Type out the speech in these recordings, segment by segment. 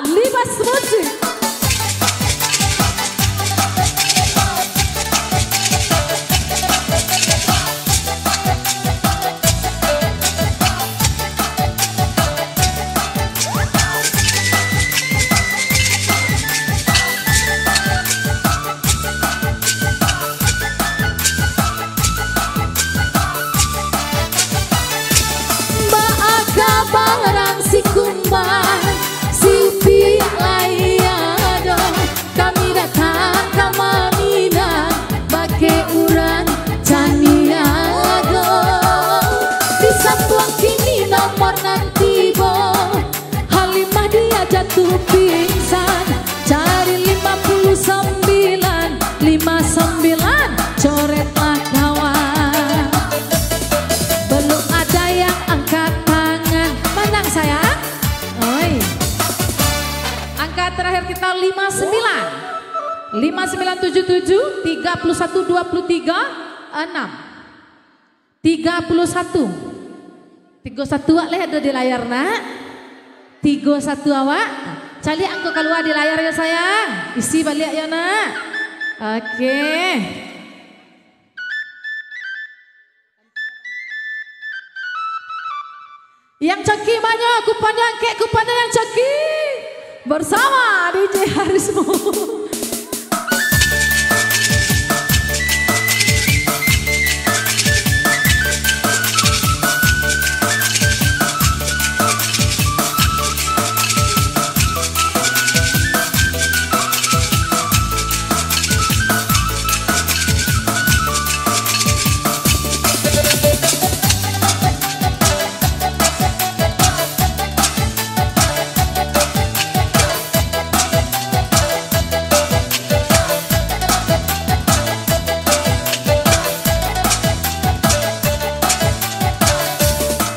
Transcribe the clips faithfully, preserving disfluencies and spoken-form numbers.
Libas Musik. Baa kaba urang si Kumbang, si Piak lai ado? Kami datang ka maminang, bakeh urang Caniago. Disambuang kini nomor nan tibo. Halimah dia jatuh pingsan. Cari lima puluh sambilan, lima sambilan, coretlah kawan. Belum ada yang angkat tangan. Manang, sayang? Oi. Angka terakhir kita lima sembilan. Lima sembilan tujuh tujuh, tiga puluh satu dua puluh tiga, enam. Tiga puluh satu. Tigo satu awak lah ado di layar, nak. Tigo satu awak. Caliak angko kalua di layar yo, sayang. Isi baliak yo, nak. Oke. Yang coki banyak, kuponnyo angkek, kuponnyo yang coki. Bersama D J Harismo.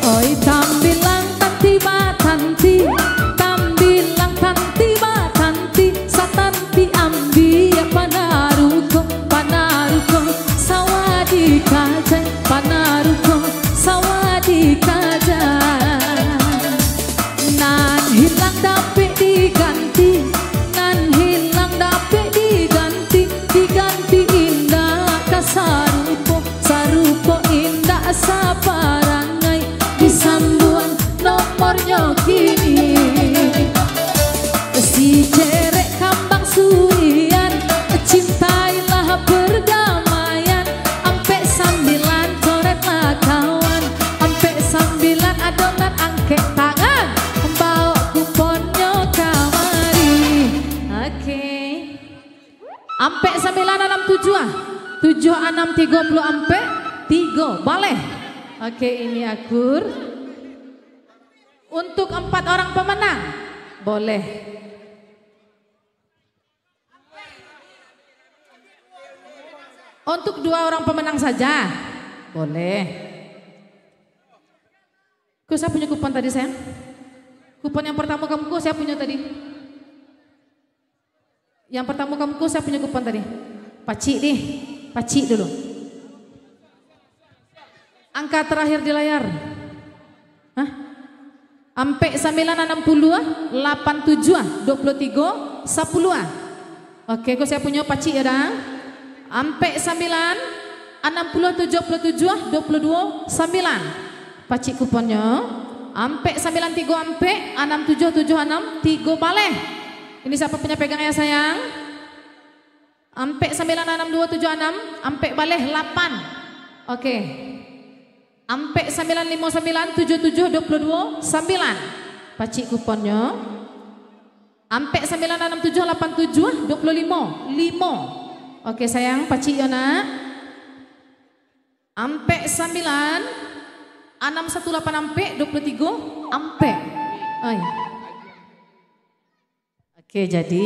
Oi, tambilang tanti batanti, tambilang tanti batanti, satanti ambiak panaruko, panaruko, sawadika jai, panaruko, sawadika jai. Nan hilang dapek diganti, nan hilang dapek diganti, diganti indak ka sarupo, sarupo indak saparangai, disambuang nomornyo kini. Si cerek kambang surian, cintailah perdamaian, ampek sambilan coretlah kawan, ampek sambilan ado nan angkek tangan, baok kuponnyo kamari. Oke. Ampek sambilan anam tujuah, tujuah anam tigo puluah ampek, tigo. Baleh. Oke, ini akur. Untuk empat orang pemenang, boleh. Untuk dua orang pemenang saja, boleh. Ko, sia punyo kupon tadi, sayang? Kupon yang pertama kamu ko, sia punyo tadi? Yang pertama kamu ko, sia punyo kupon tadi? Pacik dih, pacik dulu. Angka terakhir di layar. Hah? Ampek sambilan anam puluah, lapan tujuah, dua puluah tigo, sapuluah. Oke, ko sia punyo, pacik yo, dah. Ampek sambilan, anam puluah, tujuah puluah tujuah, dua puluah duo, sambilan. Pacik kuponnyo, ampek sambilan tigo ampek, anam tujuah tujuah anam, tigo baleh. Ini siapa punya pegang ya, sayang? Ampek sambilan anam duo tujuah anam, ampek baleh lapan. Oke. Ampek sambilan limo sambilan tujuah tujuah dua puluah duo sambilan. Pacik kuponnyo. Ampek sambilan anam tujuah lapan tujuah dua puluah limo, limo. Oke, sayang, pacik yo, nak. Ampek sambilan anam satu lapan ampek dua puluah tigo ampek. Oi. Oke, jadi.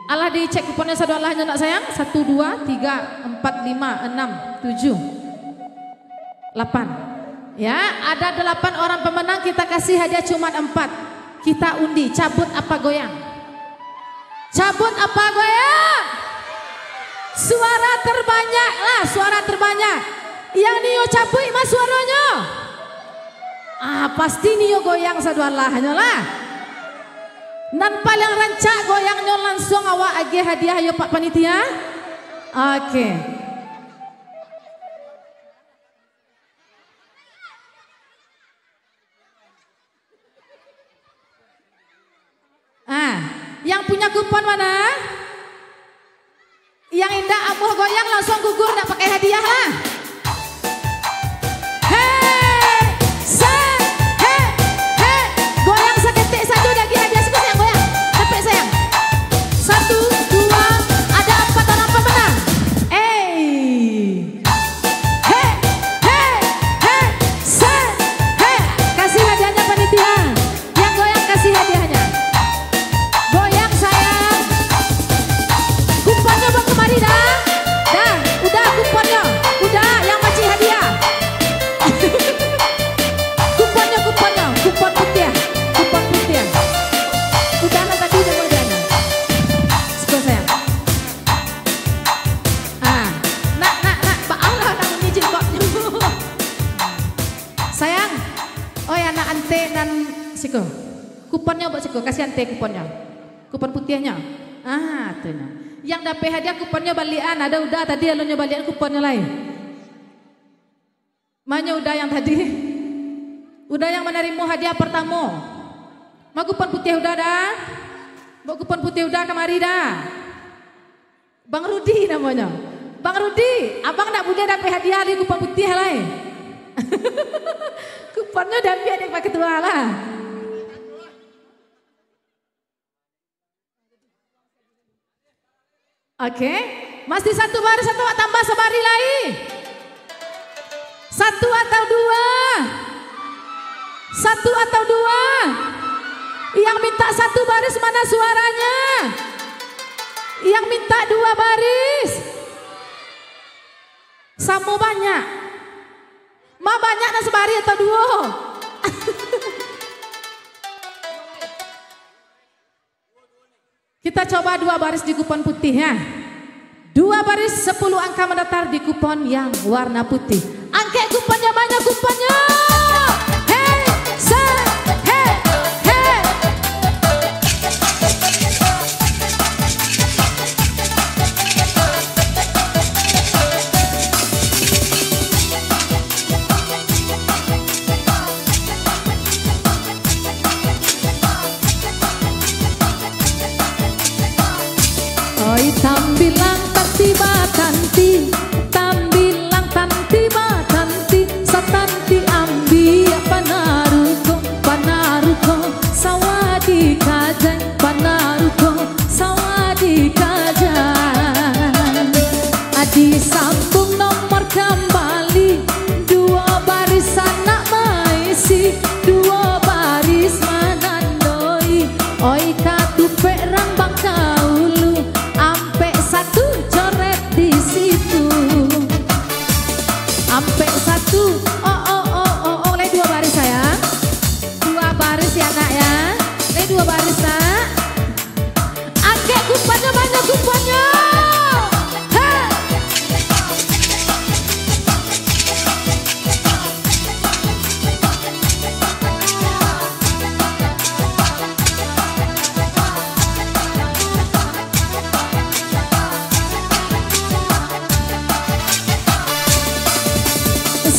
Alah dicek kuponnyo sadoalahnyo, nak, sayang? Satu, dua, tiga, empat, lima, enam, tujuh, lapan. Ya, ada delapan orang pemenang, kita kasih hadiah cuma empat. Kita undi, cabut apa goyang? Cabut apa goyang? Suara terbanyak lah, suara terbanyak. Yang nio cabuik mah suaronyo? Ah, pasti nio goyang sadoalahnyo lah. Nan paling rancak goyangnyo, lansuang awak agiah hadiah, yo, Pak Panitia. Oke. Ah, yang punya kupon mana? Yang indak amuah goyang, lansuang gugur, ndak pakai hadiah lah. Hei, se, hei, hei. Goyang saketek sajo, dah agiah hadiah. Suko sayang goyang. Capek sayang. Satu, dua, ada empat orang pemenang. Eh. Hei, hei, hei, se, hei. Kasih hadiahnya panitia. Yang goyang kasih hadiahnya. Goyang sayang. Kuponnyo bawa kamari dah. Dah, udah kuponnyo. Udah, yang macik hadiah. Kuponnyo, kuponnyo, kupon putiah. Kupon putiah. Udah lah tadi, udah mau jalan. Suko sayang. Ah, nak, nak, nak, baa lah nak bunyi jilbabnyo. Sayang, oi anak ante nan siko. Kuponnyo buat siko, kasih ante kuponnyo. Kupon putiahnyo. Ah, tu nyo. Yang dapek hadiah kuponnyo baliakan, ado udah tadi alun nyo baliakan kuponnyo lai. Manyo udah yang tadi? Udah yang manarimo hadiah partamo. Ma kupon putiah udah dah? Bawa kupon putiah udah kamari dah? Bang Rudi namonyo. Bang Rudi, abang ndak buliah dapek hadiah lai, kupon putiah lai. Kuponnyo diambiak dek Pak Ketua lah. Oke, masih satu baris atau tambah sabaris lai? Satu atau dua? Satu atau dua? Yang minta satu baris mana suaranya? Yang minta dua baris? Samo banyak. Ma banyak nan sabaris atau duo? Kita coba dua baris di kupon putih, ya. Dua baris sepuluh angka mendatar di kupon yang warna putih. Angkek kuponnyo, banyak kuponnyo. Hei, se, hei, hei. Oi, tambilang tanti batanti, tambilang tanti batanti, satanti ambiak panaruko, panaruko, sawadi kajai, panaruko, sawadi kajai. Adi sambung nomor kambali, duo baris anak maisi, duo baris manandoi. Oi, katupek rang bangkaulu, ampek satu coret di situ. Ampek satu, oh, oh, oh, oh, oh, lai duo baris, sayang. Duo baris, ya, Nak, ya. Lai duo baris, Nak. Angkek kuponnyo, banyak kuponnyo. Hei.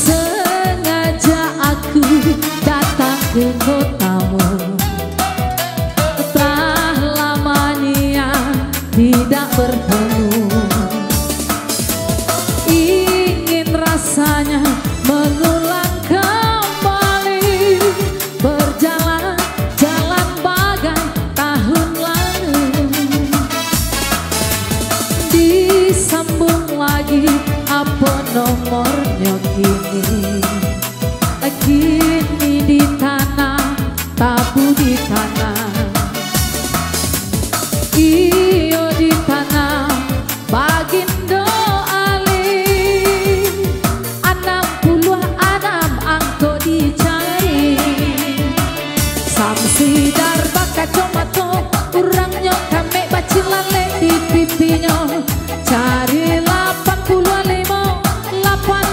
Sengaja aku datang ke kotamu, telah lama niat tidak bertemu. Ingin rasanya mengulang kembali, berjalan jalan bagai tahun lalu. Disambung lagi, apo nomornyo kini? Kini di tanah, tabu di tanah. Iyo, di tanah Bagindo Ali. Anam puluah anam angko dicari. Samsidar bakacomato, urangnyo kamek bacilalek di pipinyo. Cari lapan puluah limo, lapan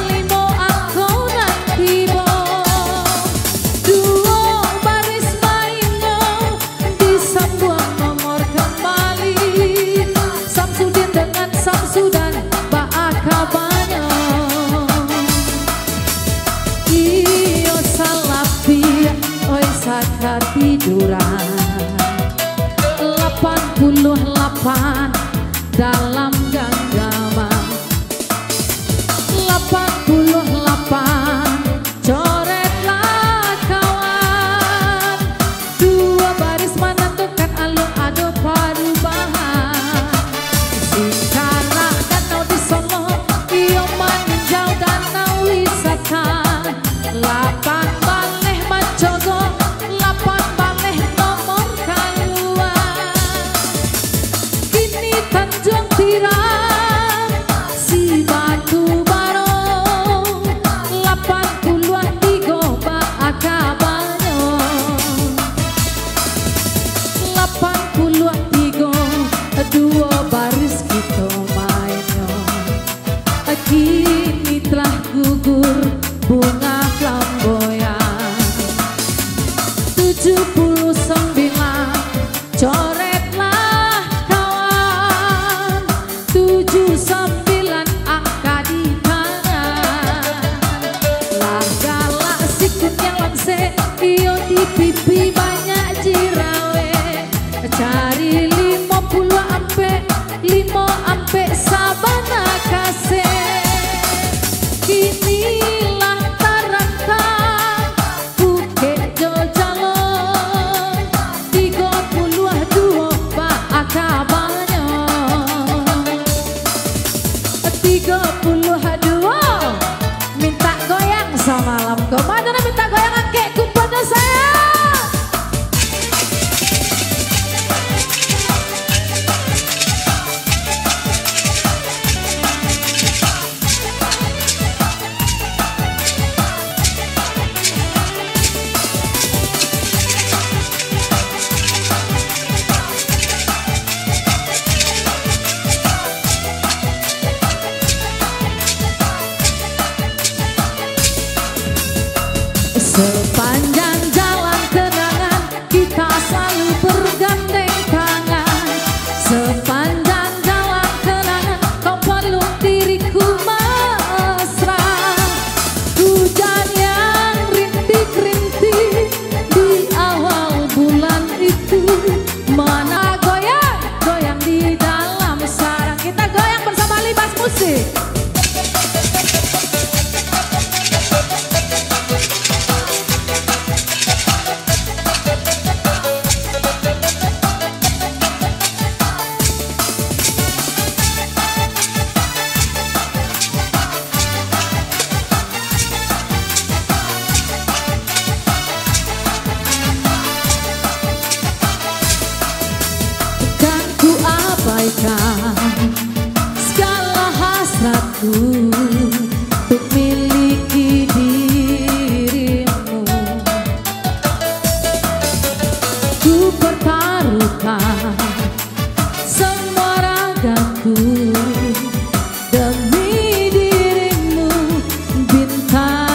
dalam ganggaman. Lapan puluah lapan, coretlah kawan. Dua baris manandakan alun ado parubahan. Sikarak danau di Solok, iyo maninjau danau wisata. Lapan baleh mancogok, lapan baleh nomor kalua. Kini Tanjuang Tiram, Sibatu Barong, lapan puluah tigo baa kabanyo. Lapan puluah tigo, duo baris kito mainyo. Kini telah gugur bunga flamboyan. Tujuh puluh sembilan, coretlah kawan. Tujuh sambilan angka di tangan. Lah galak sikutnyo lansek, iyo di pipi banyak jirawek. Cari limo puluah ampek, limo ampek sabana kasek. Kini lah tarantang Bukek jo Jalong, tigo puluah duo baa kabanyo. Tigo puluah duo, mintak goyang samalam ko. Mano nan mintak goyang, angkek kupon sayo. Sepanjang jalan kenangan, kita selalu bergandeng tangan. Sepanjang jalan kenangan, kau peluk diriku mesra. Hujan yang rintik-rintik di awal bulan itu. Mana goyang, goyang di dalam sarang. Kita goyang bersama Libas Musik. Kan ku abaikan segala hasratku untuk miliki dirimu. Ku pertaruhkan semua ragaku demi dirimu, Bintang.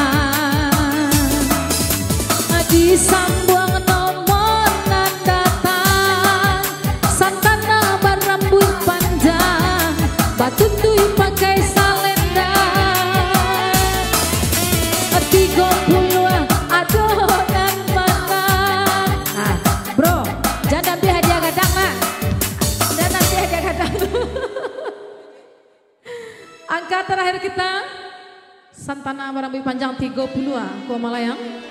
Disambuang nomor nan datang, Santana barambuik panjang, batuntui pakai salendang. Tigo puluah ado nan manang. Ah, bro, jan ambiak hadiah gadang, nak. Jan ambiak hadiah gadang. Angka terakhir kita, Santana barambuik panjang tigo puluah, Kua Malayang.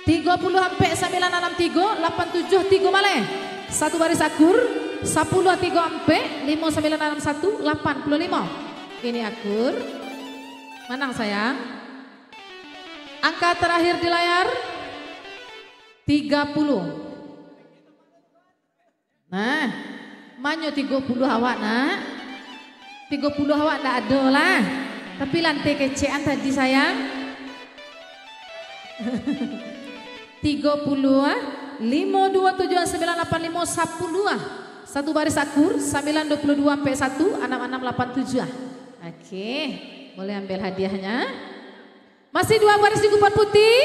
Tigo puluah ampek sambilan anam tigo, lapan tujuah tigo maleh. Satu baris akur, sapuluah tigo ampek, limo sambilan anam satu, lapan puluah limo. Ini akur. Manang, sayang. Angka terakhir di layar, tiga puluh. Nah, manyo tigo puluah awak, nak? Tigo puluah awak ndak ado lah. Tapi lanteh kecekan tadi, sayang. Tigo puluah, limo duo tujuah sambilan lapan limo, sapuluah. Satu baris akur, sambilan duo puluah duo ampek satu, anam anam lapan tujuah. Oke, boleh ambil hadiahnya. Masih dua baris di kupon putih.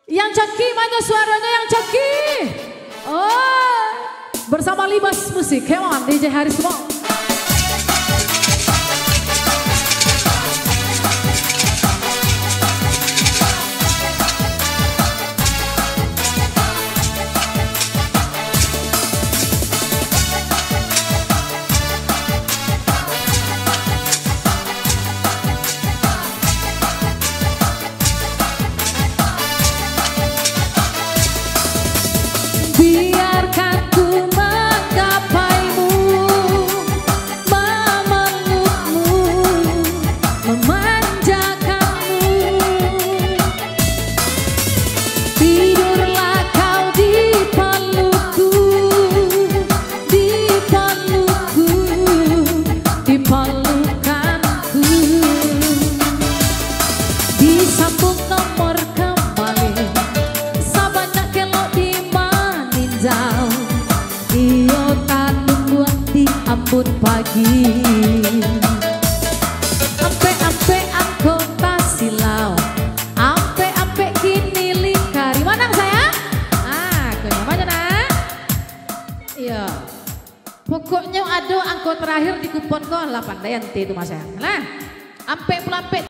Yang coki, manyo suaronyo yang coki? Oh, bersama Libas Musik. Come on, D J Haris, come on. Pagi. Ampek-ampek angkot tasilau, ampek-ampek kini lingkari. Manang, sayang? Ah, kau nyaman, nak? Iya. Pokoknyo ado angko terakhir di kupon ko lah, pandai ante tu, Mas, sayang. Lah, ampek puluah ampek.